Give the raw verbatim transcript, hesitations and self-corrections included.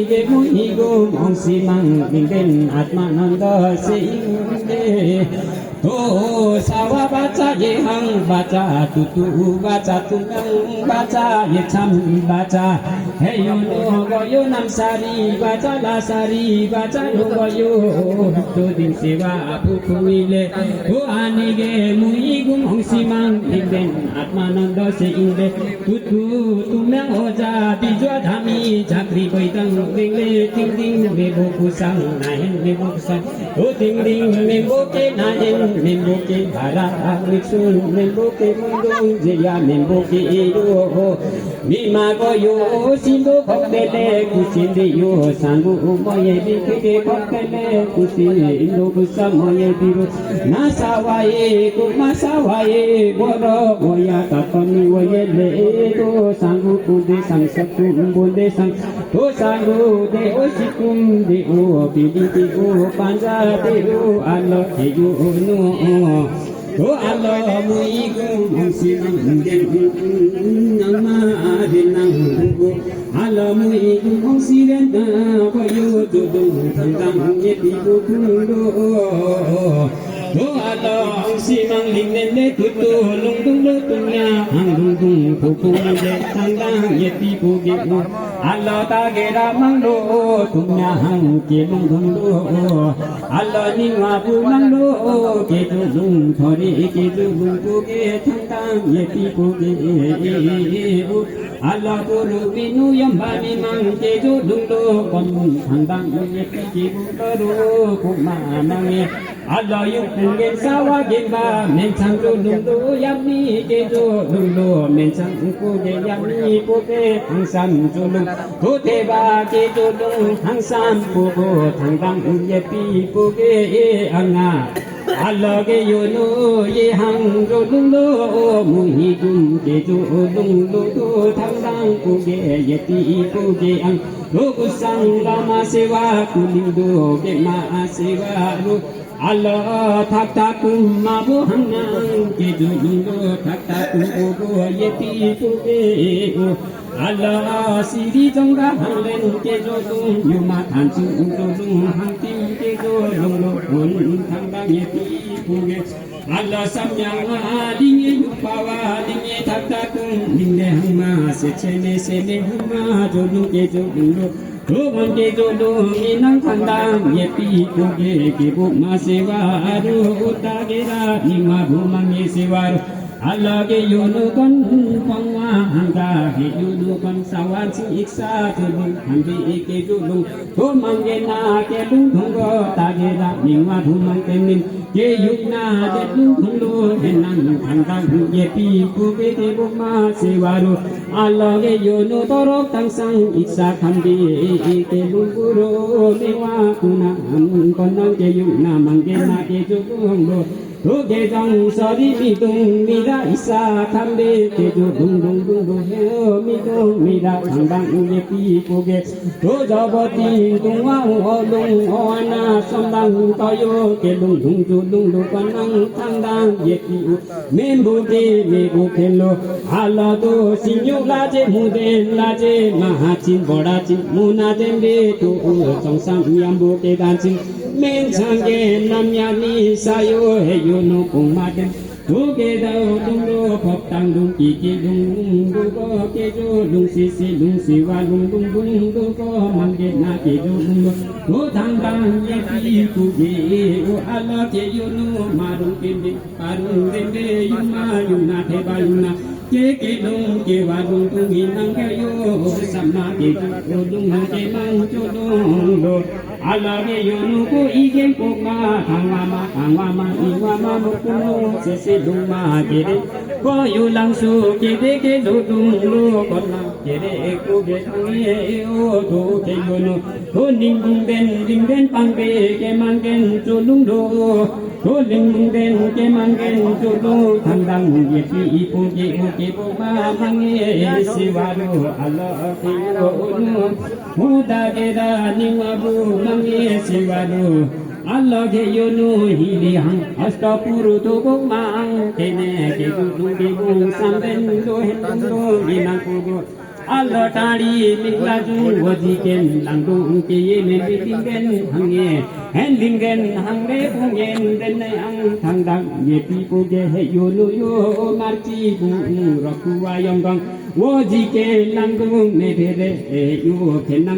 Ge muhi gum ong simang lingden Atmananda se ingde. To sawa baca, yehang baca, tutu baca, tumyang baca, yecham baca. Heyo no goyo nam sari baca, la sari baca no goyo. Hito din sewa apu kumile. O ani ge muhi gum ong simang lingden Atmananda se ingde. Tutu tumyang oja bijwa dhami chakri baitang ringle, tingding mebo kusang, nahen mebo kusang. O tingding membo ke, nahen membo ke, bara miksun membo ke, mundung jeya membo ke yo. Mima goyo sindo koktele kusindi yo, sangu moye bikike koktele kusindo kusa moye biru. Nasawaye, kumasawaye, boro oya kapami wayele, to sangu kunde sang, saku bunde sang, to sangu de o, sikum de o, bili de o, panja de o, alo de o no. To alo muhi gum ong simang lingden, nang ma de nang go. Alo muhi gum ong siren da, koyo jodung thangdang yepi pu kung do. O alo ong simang lingden de, tutu lungdung lo tumyang lungdung pu kung de, thangdang yepi pu ge u. Alo tagera mang lo tumyang ke lungdung lo. Alo ningwa bu mang lo ke jodung, thori ke jodung pu ge, thangdang yepi pu ge u. Alo buru binu yamba mimang ke jodung lo, kon thangdang yepi ke bu lo ru kuma mang e. Alo yuk pungen sawa gemba, menchang jodung lo yami ke jodung lo, menchang ku ge yami pu ge, hangsam jodung. Kuteba ke jodung, hangsam pu go, thangdang yepi pu ge anga. Alo ge yono yehang jodung lo, muhi gum ke jodung lo, to thangdang pu ge yepi pu ge ang. Lo kusang lama sewa, kuling do ge ma sewa ru. Alo thakta kum ma bo hangnang ke jodung lo, thakta kum bo bo yepi pu ge u. Alo siri jongga hanglen ke jodung, yuma thanchung jodung, hangtin ke jodung lo, un thangdang yepi pu ge. Alo samyang a dinge, yupawa dinge, thakta kum dingde hangma, sechene sene hangma, jodung ke jodung lo. Tuwan ke jodung inang thangdang yepi pu ge, kebo ma sewa ru, tagera ningwa bu mang e sewa ru. Alo ge yono kon pangwa hangga, ge yono kon sawan si iksa jodung, hangge ke jodung. Ko mang ge na ke lungdung go, tagera ningwa bu mang ke min. Ke yuk na de lungdung lo, henang thangdang yepi pu ge, kebo ma sewa ru. Alo ge yono torok tangsang iksa khambi ke lungdung lo, mewa kuna am konang ke yuk na mang ge na ke jodung lo. To ge jang sari midung mira iksa khambi ke jodung dung dung dung he o, midung mira thangdang yepi pu ge. To jabati tungwa o lung o ana samdang kayo ke lungdung jodung lo, konang thangdang yepi u. Membu ke mebu kelo, alo to sinyo laje, muden laje, mahachin borachin, muna dembe to u chongsam yambu ke danchin, menchang ge namyani sayo he yono kung maden. To ge dao dung lo, pop tang dung, kiki dung dung, dung go ke jodung, sisi dung, siwa dung dung, dung go mang ge na ke jodung lo. To thangdang yepi pu ge u, alo ke yono marung kende. Parung dende yuma yuna theba yuna. Ke ke dung ke wa dung dung inang ke yo. Sama ke jodung ke mang jodung lo. Alo ge yono ko igen ko ma, kangwa ma, kangwa ma, iwa ma, mo kuno, sese dung ma, kede. Ko yo langsu, kede ke jodung lo, kona, kede ko ge kang ye o, to ke yono. Ko ning dung den, ding den pang be, ke mang gen jodung lo. Ko ling mung den ke mang gen jodung, thangdang yepi pu ge u, kebo ma mang e sewa ru, alo ke yono. Muda geda ningwa bu mang e sewa ru. Alo ge yono hili hang, asta puru to bo mang, tene ke jodung kebo samden do, hendung do, inang ko go. Alo tari mik laju, oji ken langdung ke ye me lingen hangne, hen lingen hangne pungen den ne ang thang dang ye pi pu ge he yo lo yo marchi bu roku wa yong gong, oji ken langdung me de de yo ken nang